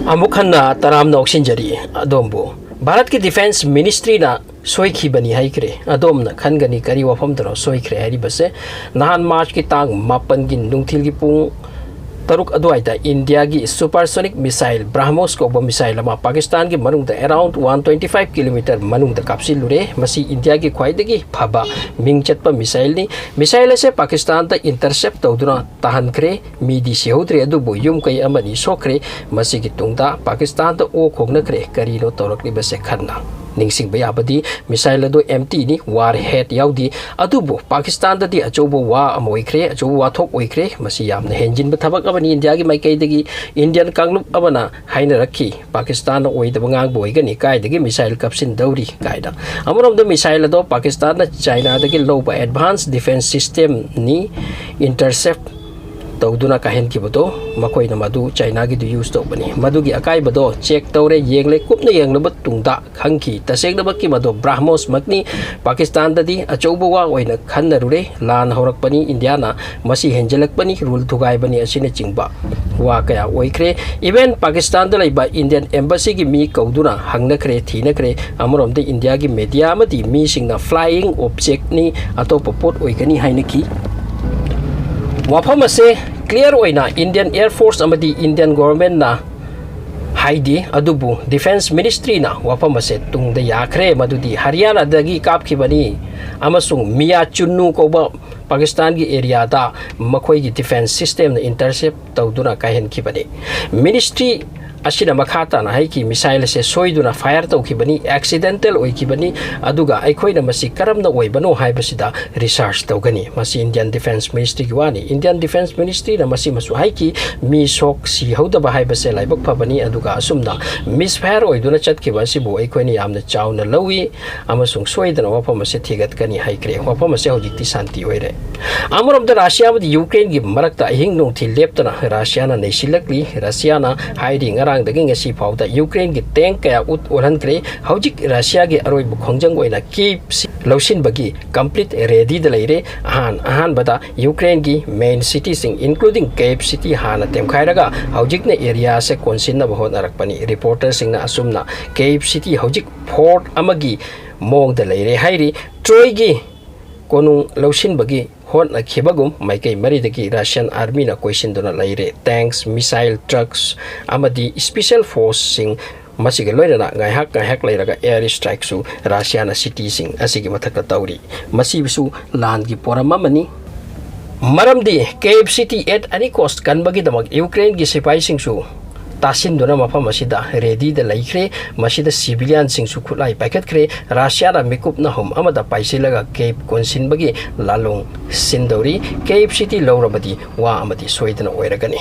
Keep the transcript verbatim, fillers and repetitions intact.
ꯑꯃꯨꯛ ꯍꯟꯅ ꯇꯔꯥꯝꯅ ꯑꯣꯛꯁꯤꯟꯖꯔꯤ ꯑꯗꯣꯝꯕꯨ꯫ ꯚꯥꯔꯠꯀꯤ ꯗꯤꯐꯦꯟꯁ ꯃꯤꯅꯤꯁꯇ꯭ꯔꯤꯅ ꯁꯣꯏꯈꯤꯕꯅꯤ ꯍꯥꯏꯈ꯭ꯔꯦ꯫ ꯑꯗꯣꯝꯅ ꯈꯟꯒꯅꯤ ꯀꯔꯤ ꯋꯥꯐꯝꯗꯅꯣ ꯁꯣꯏꯈ꯭ꯔꯦ ꯍꯥꯏꯔꯤꯕꯁꯦ? ꯅꯍꯥꯟ ꯃꯥꯔꯆꯀꯤ ꯇꯥꯡ ꯃꯥꯄꯟꯒꯤ ꯅꯨꯡꯊꯤꯜꯒꯤ ꯄꯨꯡ ꯇꯔꯨꯛ ꯑꯗꯨꯋꯥꯏꯗ ꯏꯟꯗꯤꯌꯥꯒꯤ supersonic missile BrahMos ꯀꯧꯕ ꯃꯤꯁꯥꯏꯜ ꯑꯃ ꯄꯥꯀꯤꯁꯇꯥꯟꯒꯤ ꯃꯅꯨꯡꯗ around one twenty five kilometer ꯃꯅꯨꯡꯗ ꯀꯥꯞꯁꯤꯜꯂꯨꯔꯦ꯫ ꯃꯁꯤ ꯏꯟꯗꯤꯌꯥꯒꯤ ꯈ꯭ꯋꯥꯏꯗꯒꯤ ꯐꯕ ꯃꯤꯡ ꯆꯠꯄ ꯃꯤꯁꯥꯏꯜꯅꯤ꯫ ꯃꯤꯁꯥꯏꯜ ꯑꯁꯦ ꯄꯥꯀꯤꯁꯇꯥꯟꯗ intercept ꯇꯧꯗꯨꯅ ꯇꯥꯍꯟꯈ꯭ꯔꯦ꯫ ꯃꯤꯗꯤ ꯁꯤꯍꯧꯗ꯭ꯔꯦ, ꯑꯗꯨꯕꯨ ꯌꯨꯝ ꯀꯩ ꯑꯃꯅꯤ ꯁꯣꯛꯈ꯭ꯔꯦ꯫ ꯃꯁꯤꯒꯤ ꯇꯨꯡꯗ ꯄꯥꯀꯤꯁꯇꯥꯟꯗ ꯑꯣ ꯈꯣꯡꯅꯈ꯭ꯔꯦ꯫ ꯀꯔꯤꯅꯣ ꯇꯧꯔꯛꯂꯤꯕꯁꯦ ꯈꯟꯅ ꯅꯤꯡꯁꯤꯡꯕ ꯌꯥꯕꯗꯤ ꯃꯤꯁꯥꯏꯜ ꯑꯗꯨ emptyꯅꯤ, warhead ꯌꯥꯎꯗꯤ꯫ ꯑꯗꯨꯕꯨ ꯄꯥꯀꯤꯁꯇꯥꯟꯗꯗꯤ ꯑꯆꯧꯕ ꯋꯥ ꯑꯃ ꯑꯣꯏꯈ꯭ꯔꯦ, ꯑꯆꯧꯕ ꯋꯥꯊꯣꯛ ꯑꯣꯏꯈ꯭ꯔꯦ꯫ ꯃꯁꯤ ꯌꯥꯝꯅ ꯍꯦꯟꯖꯤꯟꯕ ꯊꯕꯛ ꯑꯃꯅꯤ꯫ ꯏꯟꯗꯤꯌꯥꯒꯤ ꯃꯥꯏꯀꯩꯗꯒꯤ ꯏꯟꯗꯤꯌꯟ ꯀꯥꯡꯂꯨꯞ ꯑꯃꯅ ꯍꯥꯏꯅꯔꯛꯈꯤ, ꯄꯥꯀꯤꯁꯇꯥꯟꯅ ꯑꯣꯏꯗꯕ ꯉꯥꯡꯕ ꯑꯣꯏꯒꯅꯤ, ꯀꯥꯏꯗꯒꯤ ꯃꯤꯁꯥꯏꯜ ꯀꯥꯞꯁꯤꯟꯗꯧꯔꯤ ꯀꯥꯏꯅ꯫ ꯑꯃꯔꯣꯝꯗ ꯃꯤꯁꯥꯏꯜ ꯑꯗꯣ ꯄꯥꯀꯤꯁꯇꯥꯟꯅ ꯆꯥꯏꯅꯥꯗꯒꯤ ꯂꯧꯕ advance defense systemꯅꯤ꯫ Intercept ꯇꯧꯗꯨꯅ ꯀꯥꯏꯍꯟꯈꯤꯕꯗꯣ ꯃꯈꯣꯏꯅ ꯃꯗꯨ ꯆꯥꯏꯅꯥꯒꯤꯗꯨ use ꯇꯧꯕꯅꯤ꯫ ꯃꯗꯨꯒꯤ ꯑꯀꯥꯏꯕꯗꯣ check ꯇꯧꯔꯦ, ꯌꯦꯡꯂꯦ, ꯀꯨꯞꯅ ꯌꯦꯡꯂꯕ ꯇꯨꯡꯗ ꯈꯪꯈꯤ, ꯇꯁꯦꯡꯅꯃꯛꯀꯤ ꯃꯗꯣ BrahMosꯃꯛꯅꯤ꯫ ꯄꯥꯀꯤꯁꯇꯥꯟꯗꯗꯤ ꯑꯆꯧꯕ ꯋꯥ ꯑꯣꯏꯅ ꯈꯟꯅꯔꯨꯔꯦ꯫ ꯂꯥꯟ ꯍꯧꯔꯛꯄꯅꯤ, ꯏꯟꯗꯤꯌꯥꯅ ꯃꯁꯤ ꯍꯦꯟꯖꯜꯂꯛꯄꯅꯤ, rule ꯊꯨꯒꯥꯏꯕꯅꯤ ꯑꯁꯤꯅꯆꯤꯡꯕ ꯋꯥ ꯀꯌꯥ ꯑꯣꯏꯈ꯭ꯔꯦ꯫ Even ꯄꯥꯀꯤꯁꯇꯥꯟꯗ ꯂꯩꯕ ꯏꯟꯗꯤꯌꯟ embassyꯒꯤ ꯃꯤ ꯀꯧꯗꯨꯅ ꯍꯪꯅꯈ꯭ꯔꯦ, ꯊꯤꯅꯈ꯭ꯔꯦ꯫ ꯑꯃꯔꯣꯝꯗ ꯏꯟꯗꯤꯌꯥꯒꯤ media ꯑꯃꯗꯤ ꯃꯤꯁꯤꯡꯅ flying objectꯅꯤ, ꯑꯇꯣꯞꯄ ꯄꯣꯠ ꯑꯣꯏꯒꯅꯤ ꯍꯥꯏꯅꯈꯤ꯫ ꯋꯥꯐꯝ ꯑꯁꯦ clear ꯑꯣꯏꯅ Indian Air Force ꯑꯃꯗꯤ Indian governmentꯅ ꯍꯥꯏꯗꯦ, ꯑꯗꯨꯕꯨ ꯗꯤꯐꯦꯟꯁ ꯃꯤꯅꯤꯁꯇ꯭ꯔꯤꯅ ꯋꯥꯐꯝ ꯑꯁꯦ ꯇꯨꯡꯗ ꯌꯥꯈ꯭ꯔꯦ, ꯃꯗꯨꯗꯤ ꯍꯔꯤꯌꯥꯅꯥꯗꯒꯤ ꯀꯥꯞꯈꯤꯕꯅꯤ ꯑꯃꯁꯨꯡ ꯃꯤꯌꯥ ꯆꯨꯟꯅꯨ ꯀꯧꯕ ꯄꯥꯀꯤꯁꯇꯥꯟꯒꯤ ꯑꯦꯔꯤꯌꯥꯗ ꯃꯈꯣꯏꯒꯤ ꯗꯤꯐꯦꯟꯁ ꯁꯤꯁꯇꯦꯝꯅ intercept ꯇꯧꯗꯨꯅ ꯀꯥꯏꯍꯟꯈꯤꯕꯅꯤ꯫ ꯃꯤꯅꯤꯁꯇ꯭ꯔꯤ ꯑꯁꯤꯅ ꯃꯈꯥ ꯇꯥꯅ ꯍꯥꯏꯈꯤ, ꯃꯤꯁꯥꯏꯜ ꯑꯁꯦ ꯁꯣꯏꯗꯨꯅ fire ꯇꯧꯈꯤꯕꯅꯤ, accidental ꯑꯣꯏꯈꯤꯕꯅꯤ, ꯑꯗꯨꯒ ꯑꯩꯈꯣꯏꯅ ꯃꯁꯤ ꯀꯔꯝꯅ ꯑꯣꯏꯕꯅꯣ ꯍꯥꯏꯕꯁꯤꯗ research ꯇꯧꯒꯅꯤ꯫ ꯃꯁꯤ ꯏꯟꯗꯤꯌꯟ ꯗꯤꯐꯦꯟꯁ ꯃꯤꯅꯤꯁꯇ꯭ꯔꯤꯒꯤ ꯋꯥꯅꯤ꯫ ꯏꯟꯗꯤꯌꯟ ꯗꯤꯐꯦꯟꯁ ꯃꯤꯅꯤꯁꯇ꯭ꯔꯤꯅ ꯃꯁꯤꯃꯁꯨ ꯍꯥꯏꯈꯤ, ꯃꯤ ꯁꯣꯛ ꯁꯤꯍꯧꯗꯕ ꯍꯥꯏꯕꯁꯦ ꯂꯥꯏꯕꯛ ꯐꯕꯅꯤ, ꯑꯗꯨꯒ ꯑꯁꯨꯝꯅ misfire ꯑꯣꯏꯗꯨꯅ ꯆꯠꯈꯤꯕ ꯑꯁꯤꯕꯨ ꯑꯩꯈꯣꯏꯅ ꯌꯥꯝꯅ ꯆꯥꯎꯅ ꯂꯧꯏ ꯑꯃꯁꯨꯡ ꯁꯣꯏꯗꯅ ꯋꯥꯐꯝ ꯑꯁꯦ ꯊꯤꯒꯠꯀꯅꯤ ꯍꯥꯏꯈ꯭ꯔꯦ꯫ ꯋꯥꯐꯝ ꯑꯁꯦ ꯍꯧꯖꯤꯛꯇꯤ ꯁꯥꯟꯇꯤ ꯑꯣꯏꯔꯦ꯫ ꯑꯃꯔꯣꯝꯗ ꯔꯁꯤꯌꯥ ꯑꯃꯗꯤ ꯌꯨꯀ꯭ꯔꯦꯟꯒꯤ ꯃꯔꯛꯇ ꯑꯍꯤꯡ ꯅꯨꯡꯊꯤꯜ ꯂꯦꯞꯇꯅ ꯔꯁꯤꯌꯥꯅ ꯅꯩꯁꯤꯜꯂꯛꯂꯤ꯫ ꯔꯁꯤꯌꯥꯅ ꯍꯥꯏꯔꯤ, ꯉꯔꯥꯡ ꯃꯃꯥꯡꯗꯒꯤ ꯉꯁꯤ ꯐꯥꯎꯗ ꯌꯨꯀ꯭ꯔꯦꯟꯒꯤ ꯇꯦꯡ ꯀꯌꯥ ꯎꯠ ꯑꯣꯜꯍꯟꯈ꯭ꯔꯦ꯫ ꯍꯧꯖꯤꯛ ꯔꯁꯤꯌꯥꯒꯤ ꯑꯔꯣꯏꯕ ꯈꯣꯡꯖꯪ ꯑꯣꯏꯅ ꯀꯤꯞꯁꯤ ꯂꯧꯁꯤꯟꯕꯒꯤ ꯀꯝꯄ꯭ꯂꯤꯠ ꯔꯦꯗꯤꯗ ꯂꯩꯔꯦ꯫ ꯑꯍꯥꯟ ꯑꯍꯥꯟꯕꯗ ꯌꯨꯀ꯭ꯔꯦꯟꯒꯤ ꯃꯦꯟ ꯁꯤꯇꯤꯁꯤꯡ, ꯏꯟꯀ꯭ꯂꯨꯗꯤꯡ ꯀꯦꯞ ꯁꯤꯇꯤ, ꯍꯥꯟꯅ ꯇꯦꯝꯈꯥꯏꯔꯒ ꯍꯧꯖꯤꯛꯅ ꯑꯦꯔꯤꯌꯥꯁꯦ ꯀꯣꯟꯁꯤꯟꯅꯕ ꯍꯣꯠꯅꯔꯛꯄꯅꯤ꯫ ꯔꯤꯄꯣꯔꯇꯔꯁꯤꯡꯅ ꯑꯁꯨꯝꯅ ꯀꯦꯞ ꯁꯤꯇꯤ ꯍꯧꯖꯤꯛ ꯐꯣꯔꯠ ꯑꯃꯒꯤ ꯃꯑꯣꯡꯗ ꯂꯩꯔꯦ ꯍꯥꯏꯔꯤ꯫ ꯇ꯭ꯔꯣꯏꯒꯤ ꯀꯣꯅꯨꯡ ꯂꯧꯁꯤꯟꯕꯒꯤ ꯍꯣꯠꯅꯈꯤꯕꯒꯨꯝ ꯃꯥꯏꯀꯩ ꯃꯔꯤꯗꯒꯤ ꯔꯁꯤꯌꯥꯟ ꯑꯥꯔꯃꯤꯅ ꯀꯣꯏꯁꯤꯟꯗꯨꯅ ꯂꯩꯔꯦ꯫ ꯇꯦꯡꯛꯁ, ꯃꯤꯁꯥꯏꯜ ꯇ꯭ꯔꯛꯁ ꯑꯃꯗꯤ ꯁ꯭ꯄꯤꯁꯦꯜ ꯐꯣꯔꯁꯁꯤꯡ, ꯃꯁꯤꯒ ꯂꯣꯏꯅꯅ ꯉꯥꯏꯍꯥꯛ ꯉꯥꯏꯍꯥꯛ ꯂꯩꯔꯒ ꯑꯦꯌꯔ ꯁ꯭ꯇ꯭ꯔꯥꯏꯛꯁꯨ ꯔꯁꯤꯌꯥꯅ ꯁꯤꯇꯤꯁꯤꯡ ꯑꯁꯤꯒꯤ ꯃꯊꯛꯇ ꯇꯧꯔꯤ꯫ ꯃꯁꯤꯕꯨꯁꯨ ꯂꯥꯟꯒꯤ ꯄꯣꯔꯝ ꯑꯃꯅꯤ꯫ ꯃꯔꯝꯗꯤ ꯀꯦꯞ ꯁꯤꯇꯤ at any cost ꯀꯟꯕꯒꯤꯗꯃꯛ ꯌꯨꯀ꯭ꯔꯦꯟꯒꯤ ꯁꯤꯐꯥꯏꯁꯤꯡꯁꯨ ꯇꯥꯁꯤꯟꯗꯨꯅ ꯃꯐꯝ ꯑꯁꯤꯗ ꯔꯦꯗꯤꯗ ꯂꯩꯈ꯭ꯔꯦ꯫ ꯃꯁꯤꯗ ꯁꯤꯚꯤꯂꯤꯌꯟꯁꯤꯡꯁꯨ ꯈꯨꯠꯂꯥꯏ ꯄꯥꯏꯈꯠꯈ꯭ꯔꯦ꯫ ꯔꯁꯤꯌꯥꯅ ꯃꯤꯀꯨꯞ ꯅꯍꯨꯝ ꯑꯃꯗ ꯄꯥꯏꯁꯤꯜꯂꯒ ꯀꯦꯞ ꯀꯣꯟꯁꯤꯟꯕꯒꯤ ꯂꯥꯂꯣꯡ ꯁꯤꯟꯗꯧꯔꯤ꯫ ꯀꯦꯞ ꯁꯤꯇꯤ ꯂꯧꯔꯕꯗꯤ ꯋꯥ ꯑꯃꯗꯤ ꯁꯣꯏꯗꯅ ꯑꯣꯏꯔꯒꯅꯤ꯫